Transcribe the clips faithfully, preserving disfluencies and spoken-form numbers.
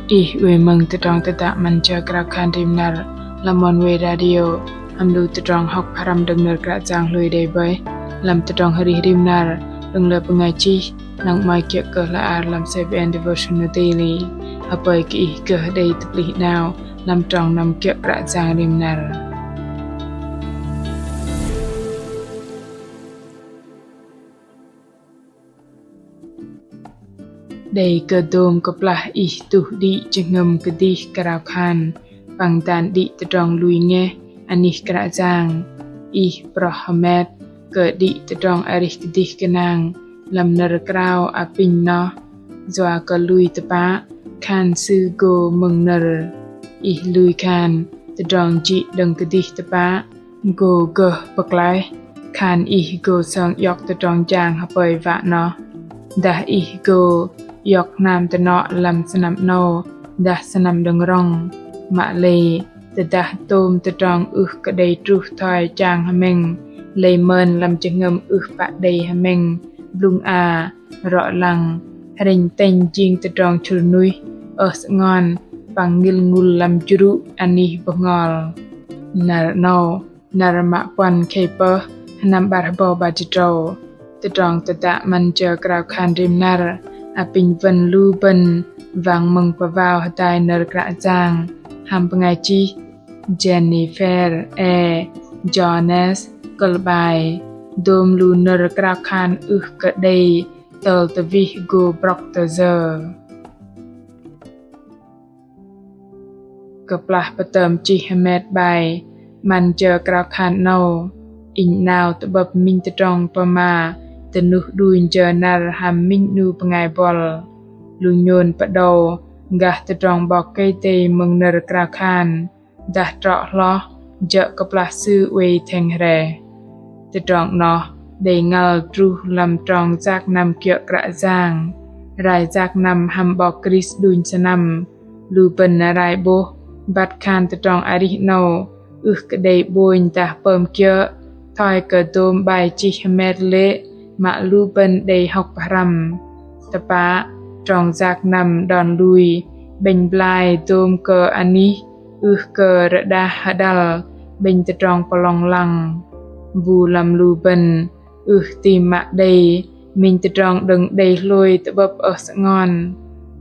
Ih oei mơ̆ng tơdrong tơdă 'Măn Jơ Krao Khan Rim Năr lăm Oneway Radio, hăm lu tơdrong hŏk pơhrăm đơ̆ng nơ̆r Kră Yang hlôi đei bơih lăm tơdrong arih rim năr đơ̆ng lơ bơngai chih, năng 'mơ̆i kiơ̆ kơ hla bơar lăm CBN Devotional Daily. Hơpơi kơ ih gơh đei tơplih 'nao lăm trong năm kiơ̆ Kră Yang rim năr. Đei kơ dôm kơplah ih tuh đĭ jơhngơ̆m kơdih krao khan păng dan đĭ tơdrong lui ngeh anih Kră Yang, ih pơrŏ hơmet kơ đĭ tơdrong arih kơdih gơnang lăm nơ̆r krao apinh noh. Yua kơ lui tơpă khan Sư gô mơ̆ng nơ̆r. Ih lui khan tơdrong jĭ đơ̆ng kơdih tơpă gô gơh pơklaih, khan ih gô sơng iŏk tơdrong jang hơpơi wă noh. Dah ih gô iŏk hnam tơnŏ lăm sơnăm 'nâu dah sơnăm đơ̆ng rŏng. Mă lei tơdah tôm tơdrong ưh kơ đei truh thoi chang hơmĕng, lei mơn lăm jơhngơ̆m ưh pă đei hơmĕng, blŭng a, rŏ lăng, hrĕnh tĕnh jing tơdrong chŭl nuih, ơh sơngon, păng ngĭl ngŭl lăm jrŭ anih bơhngol. Năr 'nâu, năr mă puăn khei pơh, sơnăm 'bar hơbâu 'bar jĭt tơdrâu. Tơdrong tơdă 'Măn Jơ Krao Khan Rim Năr apinh wơ̆n lu bơ̆n wang mơ̆ng pơwao hơdai nơ̆r Kră Yang hăm bơngai chih Jennifer E. Jones, kơ̆l 'bai Dôm lu nơ̆r krao khan ưh kơ đei tơl tơwih gô brŏk tơ yơ. Kơplah pơtơm chih hơmet 'bai 'Măn Jơ Krao Khan 'nâu, inh 'nao tơ'bơ̆p minh tơdrong pơma tơnuh đunh jơ năr hăm minh 'nu bơngai buăl. Lu nhôn pơđâu gah tơdrong 'Bok Kei-Dei mơ̆ng nơ̆r krao khan dah trŏ hloh jơ̆ kơplah sư oei thĕng hrĕh. Tơdrong 'noh đei ngăl truh lăm trong yak năm kiơ̆ Kră Yang, rai yak năm hăm 'Bok Krist đunh sơnăm. Lu bơ̆n rai 'bôh băt khan tơdrong arih 'nâu ưh kơ đei 'bônh dah pơm kiơ̆ thoi kơ dôm 'bai chih hơmet lê̆ mă lu bơ̆n đei hŏk pơhrăm. Tơpă trong yak năm đon lui 'bĕnh blai dôm kơ anih ưh kơ rơđah hơđăl 'bĕnh tơdrong pơlong lăng. Bu lăm lu bơ̆n ưh ti mă đei minh tơdrong đơ̆ng đei hlôi tơ'bơ̆p ơh sơngon.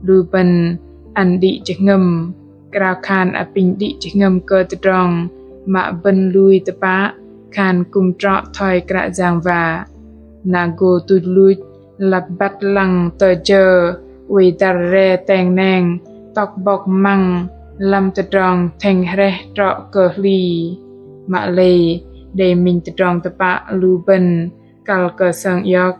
Lu bơ̆n ăn đĭ jơhngơ̆m, krao khan apinh đĭ jơhngơ̆m kơ tơdrong mă bơ̆n lui tơpă khan kư̆m trŏ thoi Kră Yang wă. Na gô tuch luch lăp băt lăng tơ jơ oei dăr re teng neng tŏk bŏk măng lăm tơdrong thĕng hrĕh trŏ kơ hli. Mă lei đei minh tơdrong tơpă lu bơ̆n kăl kơ sơng iŏk.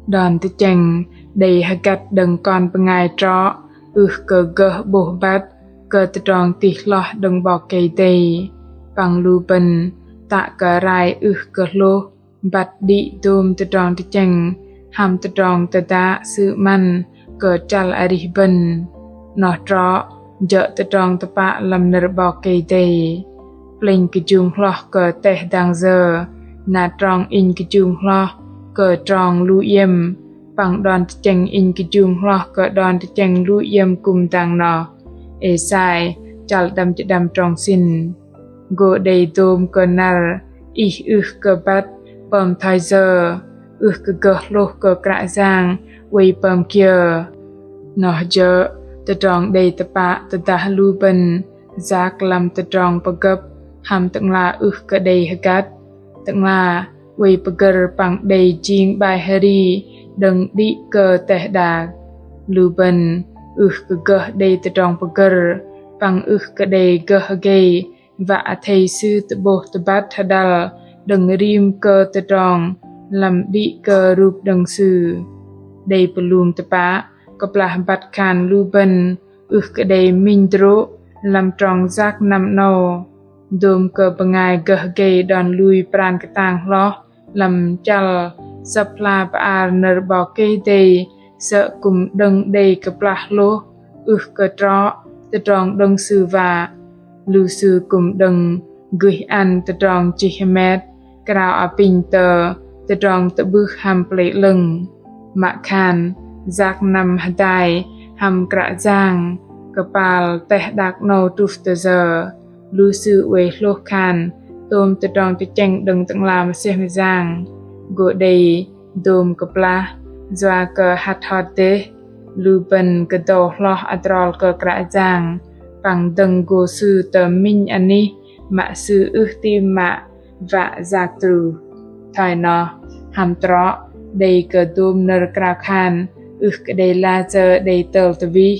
Đon tơchĕng đei hơgăt đơ̆ng kon bơngai trŏ ưh kơ gơh 'bôh băt kơ tơdrong tih hloh đơ̆ng 'Bok Kei-Dei. Păng lu bơ̆n tă kơ rai ưh kơ hlôh băt đĭ dôm tơdrong tơchĕng hăm tơdrong tơdă sư 'măn kơ chăl arih bơ̆n. 'Noh trŏ jơ̆ tơdrong tơpă lăm nơ̆r 'Bok Kei-Dei. Plĕnh kơjung hloh kơ teh dang yơ, na trong inh kơjung hloh kơ trong lu iĕm, păng đon tơchĕng inh kơjung hloh kơ đon tơchĕng lu iĕm kư̆m dang noh. Êsai chăl đăm jĭt đăm trong sĭn. Gô đei dôm kơ năr ih ưh kơ băt pơm thoi yơ, ưh kơ gơh hlôh kơ Kră Yang oei pơm kiơ. Noh jơ̆ tơdrong đei tơpă tơdah lu bơ̆n yak lăm tơdrong pơgơ̆p hăm Tơ'ngla ưh kơ đei hơgăt. Tơ'ngla oei pơgơ̆r păng đei jing 'bai hơri đơ̆ng đĭ kơ teh đak. Lu bơ̆n ưh kơ gơh đei tơdrong pơgơ̆r păng ưh kơ đei gơh gei wă athei Sư tơ'bôh tơbăt hơđăl đơ̆ng rim kơ tơdrong lăm đĭ kơ rup đơ̆ng Sư. Đei pơlung tơpă kơplah băt khan lu bơ̆n ưh kơ đei minh hơdrô̆ lăm trong yak năm 'nâu. Dôm kơ bơngai gơh gei đon lui pran kơtang hloh lăm chăl Sơ̆p hla bơar nơ̆r 'Bok Kei-Dei sơ̆ kư̆m đơ̆ng đei kơplah hlôh ưh kơ trŏ tơdrong đơ̆ng Sư wă. Lu sư kư̆m đơ̆ng gơih ăn tơdrong chih hơmet krao apinh tơ tơdrong tơ'bưh hăm Pơlei 'lơ̆ng. Mă khan yak năm hơdai hăm Kră Yang Kơpal teh đak 'nâu truh tơ yơ, lu sư oei hlôh khan tôm tơdrong tơchĕng đơ̆ng Tơ'ngla mơsêh mơyang gô đei dôm kơplah, yua kơ hăt hot dêh lu bơ̆n kơdâu hloh adrol kơ Kră Yang păng dơ̆ng gô Sư tơ minh anih mă Sư ưh ti mă wă yak truh. Thoi noh, hăm trŏ đei kơ dôm nơ̆r krao khan ưh kơ đei layơ đei tơl tơwih.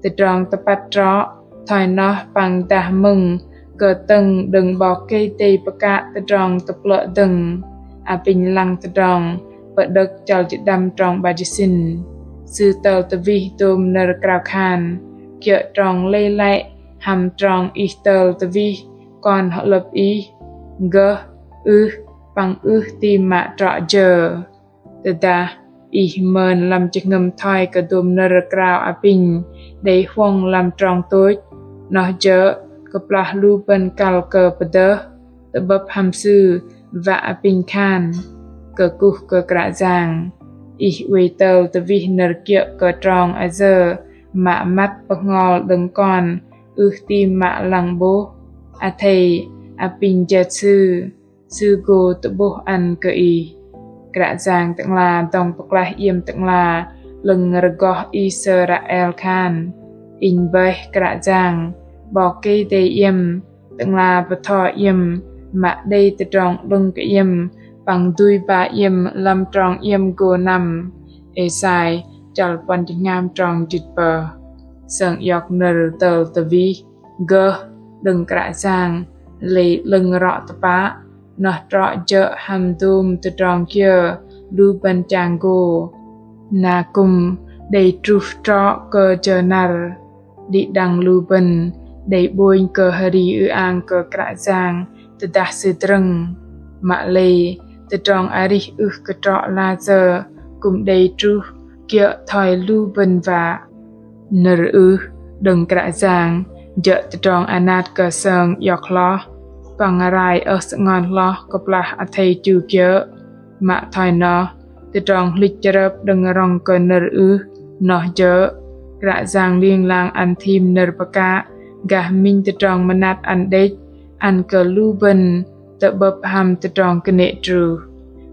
Tơdrong tơpăt trŏ thoi noh păng dah mơ̆ng kơtơ̆ng đơ̆ng 'Bok Kei-Dei pơkă tơdrong tơplơ̆ dơ̆ng. Apinh lăng tơdrong Pơđơ̆k chăl jĭt đăm trong 'bar jĭt sĭn. Sư tơl tơwih dôm nơ̆r krao khan kiơ̆ trong lei lăi hăm trong ih tơl tơwih kon hơ'lơ̆p ih gơh ưh păng ưh ti mă trŏ jơ. Tơdah ih mơn lăm jơhngơ̆m thoi kơ dôm nơ̆r krao apinh đei huŏng lăm trong tôch, noh jơ̆ kơplah lu bơ̆n kăl kơ pơdơh tơ'bơ̆p hăm Sư wă apinh khan kơkuh kơ Kră Yang. Ih oei tơl tơwih nơ̆r kiơ̆ kơ trong ayơ mă măt bơhngol đơ̆ng kon ưh ti mă lăng 'bôh. Athei apinh jet Sư, Sư gô tơ'bôh ăn kơ ih. Kră Yang Tơ'ngla dŏng pơklaih iĕm Tơ'ngla 'lơ̆ng rơgoh Israel khan: Inh bơih Kră Yang 'Bok Kei-Dei iĕm, Tơ'ngla bơtho iĕm, mă đei tơdrong 'lơ̆ng kơ iĕm păng dui ba iĕm lăm trong iĕm gô năm. Êsai chăl puăn jĭt tơhngam trong jĭt pơh. Sơng iŏk nơ̆r tơl tơwih gơh đơ̆ng Kră Yang lei 'lơ̆ng rŏ tơpă, noh trŏ jơ̆ hăm dôm tơdrong kiơ lu bơ̆n chang gô. Na kư̆m đei truh trŏ kơ jơ năr, đĭ đăng lu bơ̆n đei 'bônh kơ hơri ư-ang kơ Kră Yang tơdah Sư drơ̆ng. Mă lei tơdrong arih ưh kơ trŏ layơ kư̆m đei truh kiơ̆ thoi lu bơ̆n wă. Nơ̆r ưh đơ̆ng Kră Yang jơ̆ tơdrong anat kơ sơng iŏk hloh păng rai ơh sơngon hloh kơplah athei chu kiơ̆. Mă thoi noh, tơdrong hlĭch chrơp đơ̆ng rŏng kơ nơ̆r ưh noh jơ̆ Kră Yang ling lang ăn thim nơ̆r pơkă gah minh tơdrong mơnat ăn đĕch ăn kơ lu bơ̆n tơ'bơ̆p hăm tơdrong kơnê̆ truh.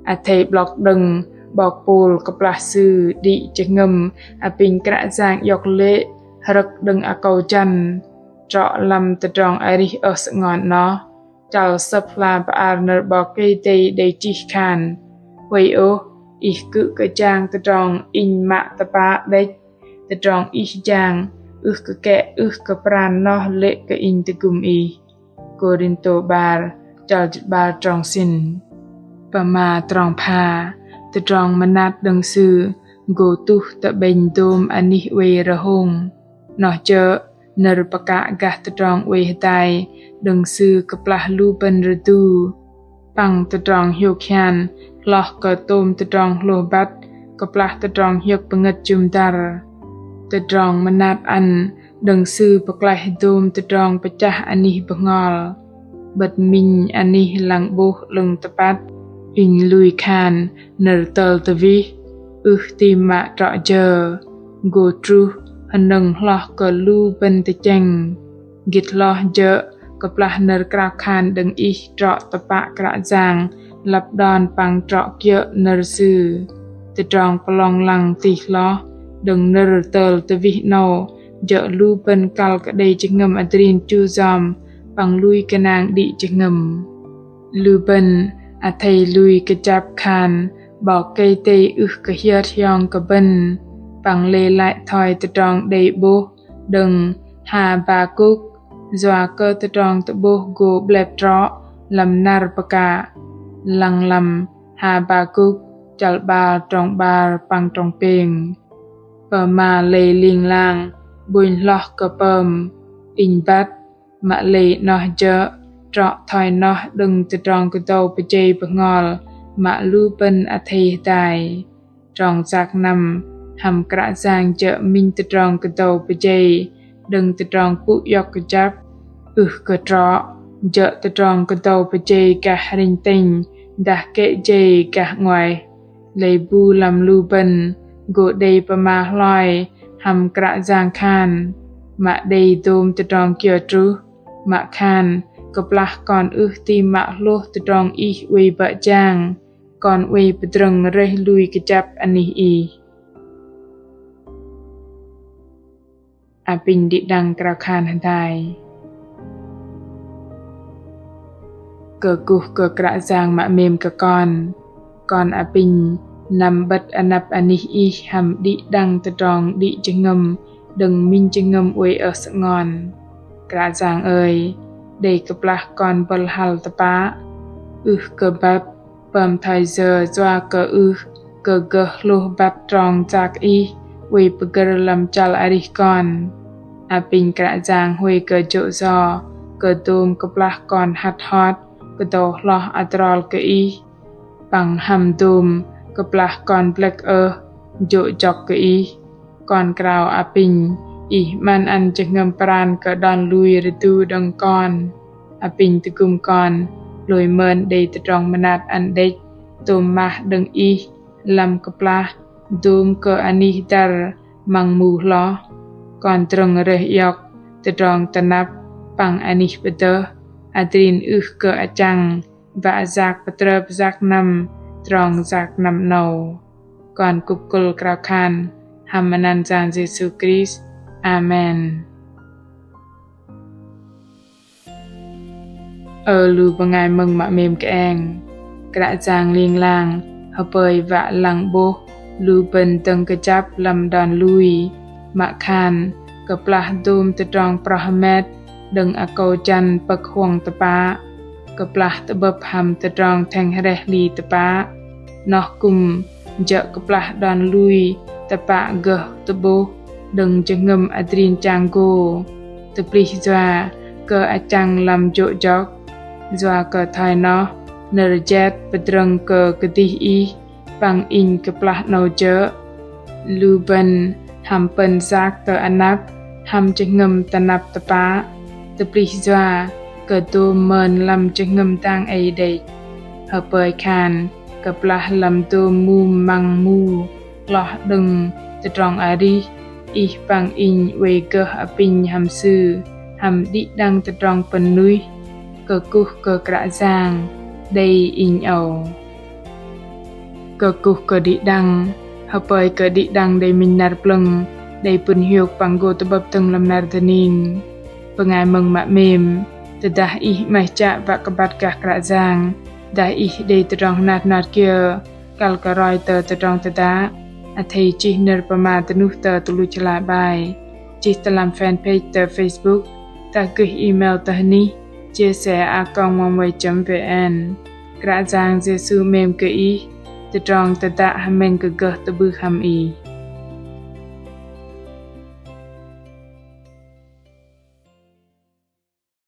Athei 'blŏk đơ̆ng 'bok Pôl kơplah sư đĭ jơhngơ̆m apinh Kră Yang iŏk lê̆ hrơ̆k đơ̆ng akâu jăn, trŏ lăm tơdrong arih ơh sơngon noh, chăl Sơ̆p hla bơar nơ̆r 'Bok Kei-Dei đei chih khan: Huay ôh, ih kư̆ kơ jang tơdrong inh mă tơpă đĕch, tơdrong ih jang ưh kơ kĕ ưh kơ pran noh lê̆ kơ inh tơgŭm ih. Kôrintô 'bar chăl jĭt 'bar trong sĭn. Pơma trong pha, tơdrong mơnat đơ̆ng Sư gô tuh tơ'bĕnh dôm anih oei rơhông. Noh jơ̆ nơ̆r pơkă gah tơdrong oei hơdai đơ̆ng Sư kơplah lu bơ̆n rơdu. Păng tơdrong hiôk hian hloh kơ tôm tơdrong hlôh băt kơplah tơdrong hiơ̆k pơngơ̆t jŭm dăr. Tơdrong mơnat ăn đơ̆ng Sư pơklaih dôm tơdrong pơchah anih bơhngol. 'Bơ̆t minh anih lăng 'bôh 'lơ̆ng tơpăt, inh lui khan nơ̆r tơl tơwih ưh ti mă trŏ jơ, gô truh hơnơ̆ng hloh kơ lu bơ̆n tơchĕng. Gĭt hloh jơ̆ kơplah nơ̆r krao khan đơ̆ng ih trŏ tơpă Kră Yang lăp đon păng trŏ kiơ̆ nơ̆r Sư. Tơdrong pơlong lăng tih hloh đơ̆ng nơ̆r tơl tơwih 'nâu jơ̆ lu bơ̆n kăl kơ đei jơhngơ̆m adrin chu yom păng lui kơnang đĭ jơhngơ̆m. Lu bơ̆n athei lui kơjăp khan 'Bok Kei-Dei ưh kơ hiơt hiong kơ bơ̆n, păng lei lăi thoi tơdrong đei 'bôh đơ̆ng Habakuk, yua kơ tơdrong tơ'bôh gô 'blep trŏ lăm năr pơkă. Lăng lăm Habakuk chăl 'bar trong 'bar păng trong pêng. Pơma lei ling lang 'bônh hloh kơ pơm, inh băt, mă lei noh jơ̆ trŏ thoi noh đơ̆ng tơdrong kơdâu pơjei bơhngol mă lu bơ̆n athei hơdai. Trong yak năm hăm Kră Yang jơ̆ minh tơdrong kơdâu pơjei đơ̆ng tơdrong pŭ iŏk kơjăp. Ưh kơ trŏ jơ̆ tơdrong kơdâu pơjei gah rinh tĕnh dah kĕ jei gah 'nguaih. Lei bu lăm lu bơ̆n gô đei pơma hloi hăm Kră Yang khan: Mă đei dôm tơdrong kiơ truh, mă khan kơplah kon ưh ti mă hlôh tơdrong Ih oei bơ̆ jang, kon oei pơdrơ̆ng rơih lui kơjăp anih Ih. Apinh đĭ đăng krao khan hơdai. Kơkuh kơ Kră Yang mă 'mêm kơ kon. Kon apinh năm 'bơ̆t anăp anih Ih hăm đĭ đăng tơdrong đĭ jơhngơ̆m đơ̆ng minh jơhngơ̆m oei ơh sơngon. Kră Yang ơi, đei kơplah kon bơ̆l hăl tơpă, ưh kơ băt, pơm thoi yơ yua kơ ưh kơ gơh hlôh băt trong yak Ih oei pơgơ̆r lăm chăl arih kon. Apinh Kră Yang huay kơ jô̆ yo kơ dôm kơplah kon hăt hot kơdâu hloh adrol kơ Ih, păng hăm dôm kơplah kon blĕk ơh jô̆ jŏk kơ Ih. Kon krao apinh Ih 'măn ăn jơhngơ̆m pran kơ đon lui rơdu đơ̆ng kon. Apinh tơgŭm kon lui mơn đei tơdrong mơnat ăn đĕch tôm mah đơ̆ng Ih lăm kơplah dôm kơ anih dăr măng mu hloh. Kon drơ̆ng rơih iŏk tơdrong tơnăp păng anih pơdơh, adrin ưh kơ achăng wă yak pơtrơp yak năm trong yak năm 'nâu. Kon kŭp kŭl krao khan hăm anăn Yang Yêsu Krist. Amen. Ơ lu bơngai mơ̆ng mă 'mêm kơeng, Kră Yang ling lang hơpơi wă lăng 'bôh lu bơ̆n dơ̆ng kơjăp lăm đon lui, mă khan kơplah dôm tơdrong proh hơmet đơ̆ng akâu jăn pơ̆k huŏng tơpă, kơplah tơ'bơ̆p hăm tơdrong thĕng hrĕh hli tơpă. Noh kư̆m jơ̆ kơplah đon lui tơpă gơh tơ'bôh đơ̆ng jơhngơ̆m adrin chang gô, tơplih yua kơ achăng lăm jô̆ jŏk. Yua kơ thoi noh, nơ̆r jet pơdrơ̆ng kơ kơdih Ih păng Inh kơplah 'nâu jơ̆. Lu bơ̆n hăm pơ̆n yak tơ anăp hăm jơhngơ̆m tơnăp tơpă, tơplih yua kơ dôm mơn lăm jơhngơ̆m dang ei đĕch. Hơpơi khan kơplah lăm dôm mum măng mu hloh đơ̆ng tơdrong arih, Ih păng Inh oei gơh apinh hăm Sư hăm đĭ đăng tơdrong pơ̆n nuih. Kơkuh kơ Kră Yang, đei Inh âu. Kơkuh kơ đĭ đăng, hơpơi kơ đĭ đăng đei minh năr plơ̆ng, đei pŭn hiôk păng gô tơ'bơ̆p dơ̆ng lăm năr dơning. Bơngai mơ̆ng mă 'mêm, tơdah ih 'maih chă wă kơ băt gah Kră Yang, dah ih đei tơdrong hnat hnat kiơ, kăl kơ roi tơ tơdrong tơdă, athei chih nơ̆r pơma dơnuh tơ tơluch hla bơar, chih tơ lăm fanpage tơ Facebook, dah gơih email tơ hnih chia sẻ a còng oneway chấm vn. Kră Yang Yêsu 'mêm kơ ih, tơdrong tơdă hơmĕng kơ gơh tơ'bưh hăm ih.